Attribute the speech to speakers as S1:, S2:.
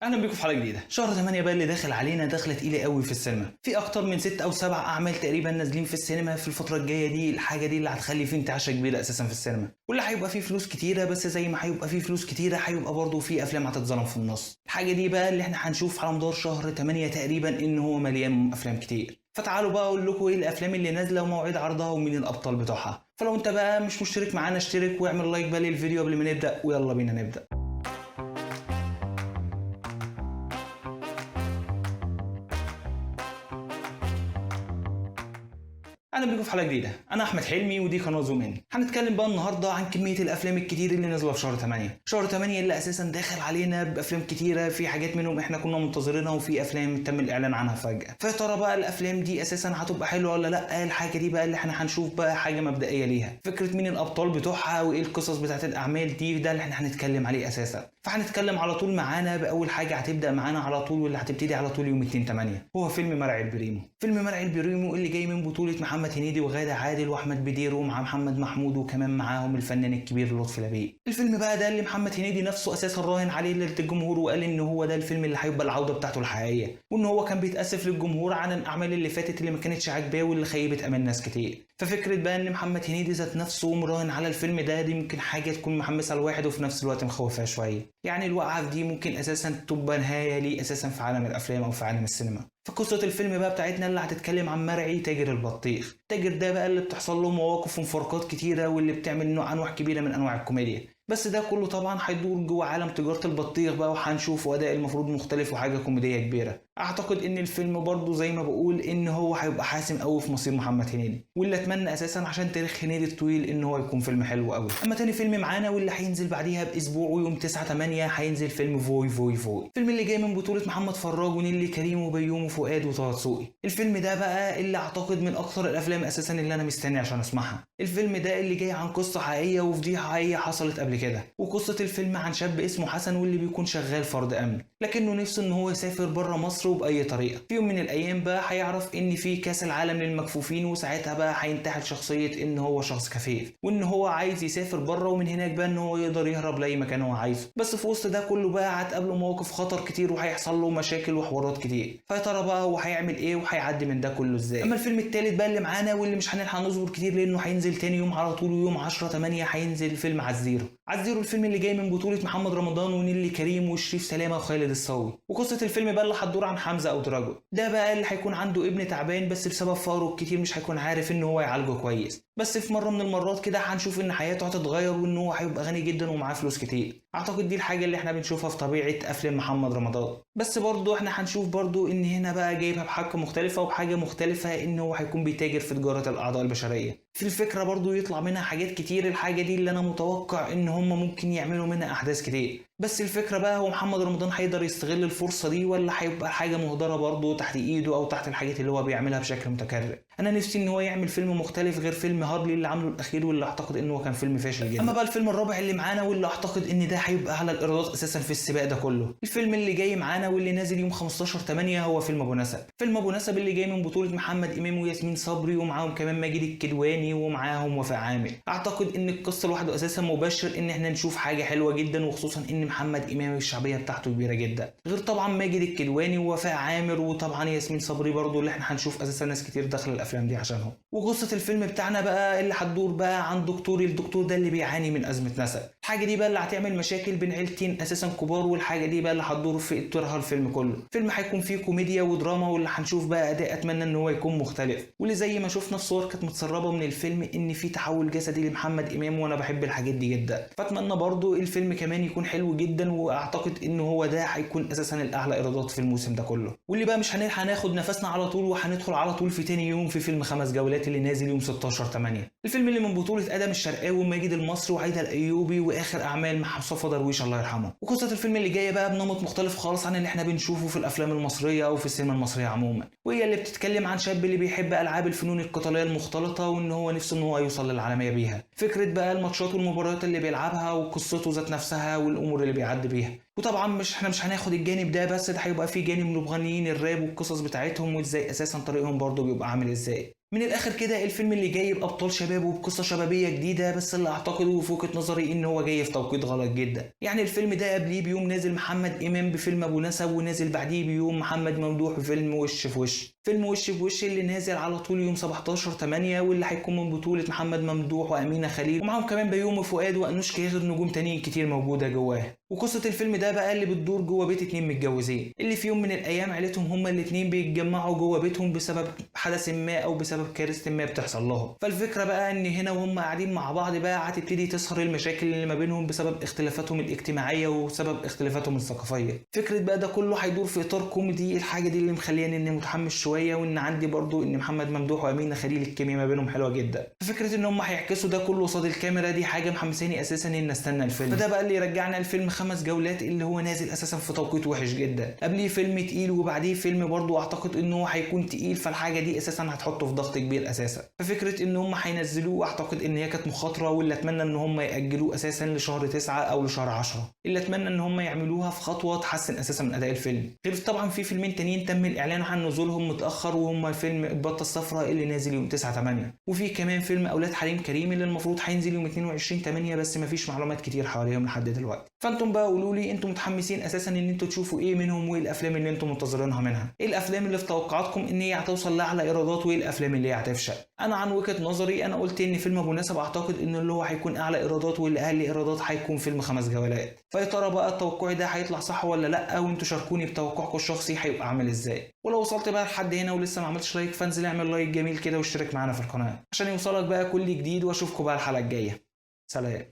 S1: اهلا بيكم في حلقة جديدة. شهر 8 بقى اللي داخل علينا دخله تقيلة قوي في السينما، في اكتر من 6 او 7 اعمال تقريبا نازلين في السينما في الفترة الجاية دي. الحاجة دي اللي هتخلي فيه انتعاشه كبيرة اساسا في السينما، واللي هيبقى فيه فلوس كتيرة. بس زي ما هيبقى فيه فلوس كتيرة هيبقى برضه فيه افلام هتتظلم في النص. الحاجة دي بقى اللي احنا هنشوف على مدار شهر 8 تقريبا ان هو مليان افلام كتير. فتعالوا بقى اقول لكم ايه الافلام اللي نازله ومواعيد عرضها ومين الابطال بتوعها. فلو انت بقى مش مشترك معانا اشترك واعمل like بقى للفيديو قبل ما نبدا، ويلا بينا نبدا. اهلا بيكم في حلقة جديدة. انا احمد حلمي ودي قناة زوم ان. هنتكلم بقى النهارده عن كمية الافلام الكتير اللي نازله في شهر 8. شهر 8 اللي اساسا داخل علينا بافلام كتيرة، في حاجات منهم احنا كنا منتظرينها وفي افلام تم الاعلان عنها فجاة. فيا ترى بقى الافلام دي اساسا هتبقى حلوة ولا لا؟ الحاجة دي بقى اللي احنا هنشوف بقى حاجة مبدئية ليها، فكرة مين الابطال بتوعها وايه القصص بتاعت الاعمال دي، ده اللي احنا هنتكلم عليه اساسا. فهنتكلم على طول معانا باول حاجة هتبدا معانا على طول واللي هتبتدي على طول يوم 2/8، هو فيلم مرعي البريمو. فيلم مرعي البريمو اللي جاي من بطوله محمد هنيدي وغادة عادل واحمد بدير ومع محمد محمود وكمان معاهم الفنان الكبير لطفي لبيب. الفيلم بقى ده اللي محمد هنيدي نفسه اساسا راهن عليه للجمهور وقال ان هو ده الفيلم اللي هيبقى العودة بتاعته الحقيقية، وان هو كان بيتاسف للجمهور عن الاعمال اللي فاتت اللي ما كانتش عاجباه واللي خيبت امال ناس كتير. ففكره بقى ان محمد هنيدي ذات نفسه مراهن على الفيلم ده، دي ممكن حاجة تكون محمسه الواحد وفي نفس الوقت مخوفاه شوية. يعني الوقعة دي ممكن اساسا تبقى نهاية ليه اساسا في عالم الافلام او في عالم السينما. فقصة الفيلم بقى بتاعتنا اللي هتتكلم عن مرعي تاجر البطيخ، التاجر ده بقى اللي بتحصل له مواقف ومفارقات كتيرة واللي بتعمل نوع انواع كبيرة من انواع الكوميديا. بس ده كله طبعا هيدور جوه عالم تجارة البطيخ بقى، وهنشوف اداء المفروض مختلف وحاجة كوميدية كبيرة. اعتقد ان الفيلم برضو زي ما بقول ان هو هيبقى حاسم قوي في مصير محمد هنيدي، واللي اتمنى اساسا عشان تاريخ هنيدي الطويل ان هو يكون فيلم حلو قوي. اما تاني فيلم معانا واللي هينزل بعديها باسبوع ويوم 9/8 هينزل فيلم فوي فوي فوي، الفيلم اللي جاي من بطولة محمد فراج ونيلي كريم وبيومي فؤاد وطه دسوقي. الفيلم ده بقى اللي اعتقد من اكثر الافلام اساسا اللي انا مستني عشان اسمعها. الفيلم ده اللي جاي عن قصة حقيقية وفضيحة حقيقية حصلت قبل كده، وقصة الفيلم عن شاب اسمه حسن واللي بيكون شغال فرد امن، لكنه نفسه ان هو يسافر بره مصر وبأي طريقة. في يوم من الايام بقى هيعرف ان في كاس العالم للمكفوفين، وساعتها بقى هينتحل شخصية ان هو شخص كفيف وان هو عايز يسافر بره، ومن هناك بقى ان هو يقدر يهرب لاي مكان هو عايزه. بس في وسط ده كله بقى هتقابله مواقف خطر كتير وهيحصل له مشاكل وحوارات كتير. فيا ترى بقى هو هيعمل ايه وهيعدي من ده كله ازاي؟ اما الفيلم الثالث بقى اللي معانا واللي مش هنلحق نصبر كتير لانه هينزل تاني يوم على طول ويوم 10/8 هينزل فيلم عزيرو. عزيرو الفيلم اللي جاي من بطولة محمد رمضان ونيلي كريم وشريف سلامة وخالد الصاوي. وقصة الفيلم بقى اللي هتدور عن حمزة أو دراجو، ده بقى اللي هيكون عنده ابن تعبان بس بسبب فقره الكتير مش هيكون عارف ان هو يعالجه كويس. بس في مرة من المرات كده هنشوف ان حياته هتتغير وان هو هيبقى غني جدا ومعاه فلوس كتير. اعتقد دي الحاجة اللي احنا بنشوفها في طبيعة افلام محمد رمضان. بس برضو احنا هنشوف برضو ان هنا بقى جايبها بحاجة مختلفة وبحاجة مختلفة، ان هو هيكون بيتاجر في تجارة الاعضاء البشرية. في الفكرة برضو يطلع منها حاجات كتير، الحاجة دي اللي انا متوقع ان هم ممكن يعملوا منها احداث كتير. بس الفكرة بقى هو محمد رمضان هيقدر يستغل الفرصة دي ولا هيبقى حاجة مهدرة برضو تحت ايده او تحت الحاجات اللي هو بيعملها بشكل متكرر. انا نفسي ان هو يعمل فيلم مختلف غير فيلم هارلي اللي عامله الاخير واللي اعتقد ان هو كان فيلم فاشل جدا. اما بقى الفيلم الرابع اللي معانا واللي اعتقد ان ده هيبقى على الايرادات اساسا في السباق ده كله، الفيلم اللي جاي معانا واللي نازل يوم 15/8 هو فيلم ابو نسب. فيلم ابو نسب اللي جاي من بطولة محمد امام وياسمين صبري ومعاهم كمان ماجد الكدواني ومعاهم وفاء عامر. اعتقد ان القصة لوحده اساسا مبشر ان احنا نشوف حاجة حلوة جدا، وخصوصا ان محمد امام الشعبية بتاعته كبيرة جدا، غير طبعا ماجد الكدواني ووفاء عامر وطبعا ياسمين صبري برضو اللي احنا هنشوف اساسا ناس كتير داخله الافلام دي عشانهم. وقصة الفيلم بتاعنا بقى اللي هتدور بقى عن دكتور، الدكتور ده اللي بيعاني من ازمة نسب. الحاجة دي بقى اللي هتعمل مشاكل بين عيلتين اساسا كبار، والحاجة دي بقى اللي هتدور في اطارها الفيلم كله. الفيلم هيكون فيه كوميديا ودراما واللي هنشوف بقى اداء اتمنى ان هو يكون مختلف، واللي زي ما شفنا في صور كانت متسربه من الفيلم ان في تحول جسدي لمحمد امام، وانا بحب الحاجات دي جدا. فاتمنى برضو الفيلم كمان يكون حلو جدا، واعتقد ان هو ده هيكون اساسا الاعلى ايرادات في الموسم ده كله. واللي بقى مش هنلحق ناخد نفسنا على طول وهندخل على طول في تاني يوم في فيلم 5 جولات اللي نازل يوم 16/8، الفيلم اللي من بطولة ادم الشرقاوي وماجد المصري وعايدة الايوبي واخر اعمال مع مصطفى درويش الله يرحمه. وقصة الفيلم اللي جاية بقى بنمط مختلف خالص عن اللي احنا بنشوفه في الافلام المصرية او في السينما المصرية عموما، وهي اللي بتتكلم عن شاب اللي بيحب العاب الفنون القتالية المختلطة وان هو نفسه ان هو يوصل للعالمية بيها. فكرة بقى الماتشات والمباريات اللي بيلعبها وقصته ذات نفسها والامور اللي بيعدي بيها. وطبعا مش هناخد الجانب ده بس، ده هيبقى فيه جانب لمغنيين الراب والقصص بتاعتهم وازاي اساسا طريقهم برضو بيبقى عامل ازاي. من الاخر كده الفيلم اللي جاي بابطال شباب وبقصه شبابية جديدة، بس اللي اعتقده في وجهه نظري ان هو جاي في توقيت غلط جدا. يعني الفيلم ده قبليه بيوم نازل محمد امام بفيلم ابو نسب، ونازل بعديه بيوم محمد ممدوح بفيلم وش في وش. فيلم وش في وش اللي نازل على طول يوم 17/8، واللي هيكون من بطوله محمد ممدوح وامينه خليل، ومعاهم كمان بيومي فؤاد وانوشكا، غير نجوم تانيين كتير موجودة جواه. وقصة الفيلم ده بقى اللي بتدور جوه بيت 2 متجوزين، اللي في يوم من الايام عيلتهم هما الاتنين بيتجمعوا جوه بيتهم بسبب حدث ما او بسبب كارثة ما بتحصل لهم. فالفكرة بقى ان هنا وهم قاعدين مع بعض بقى هتبتدي تظهر المشاكل اللي ما بينهم بسبب اختلافاتهم الاجتماعية وسبب اختلافاتهم الثقافية. فكرة بقى ده كله هيدور في اطار كوميدي، الحاجة دي اللي مخلياني اني متحمس شوية، وان عندي برضو ان محمد ممدوح وامينه خليل الكيمياء ما بينهم حلوة جدا. ففكره ان هم هيعكسوا ده كله قصاد الكاميرا دي حاجة محمساني اساسا ان استنى الفيلم. فده بقى اللي يرجعنا الفيلم 5 جولات اللي هو نازل اساسا في توقيت وحش جدا، قبليه فيلم تقيل وبعديه فيلم برضو اعتقد انه هيكون تقيل، فالحاجه دي اساسا هتحطه في ضغط كبير اساسا. ففكره ان هم هينزلوه اعتقد ان هي كانت مخاطره، واللي اتمنى ان هم ياجلوه اساسا لشهر 9 او لشهر 10، اللي اتمنى ان هم يعملوها في خطوة تحسن اساسا من اداء الفيلم. غير طبعا في فيلمين تانيين تم الاعلان عن نزولهم متاخر، وهم فيلم البطة الصفراء اللي نازل يوم 9/8، وفي كمان فيلم اولاد حليم كريم اللي المفروض هينزل يوم 22/8، بس مفيش معلومات كتير حواليهم لحد دلوقتي. فانتم بقى قولوا لي انتم متحمسين اساسا ان انتم تشوفوا ايه منهم، وايه الافلام اللي انتم منتظرينها منها، ايه الافلام اللي في توقعاتكم ان هي هتوصل لاعلى ايرادات، وايه الافلام اللي هي هتفشل. انا عن وجهة نظري انا قلت ان فيلم ابو نسب اعتقد ان اللي هو هيكون اعلى ايرادات، واللي اقل ايرادات هيكون فيلم 5 جولات. فيا ترى بقى توقعي ده هيطلع صح ولا لا؟ وانتم شاركوني بتوقعكم الشخصي هيبقى عامل ازاي. ولو وصلت بقى لحد هنا ولسه ما عملتش like فانزل اعمل like جميل كده واشترك معانا في القناة عشان يوصلك بقى كل جديد، واشوفكم بقى الحلقة الجاية. سلام.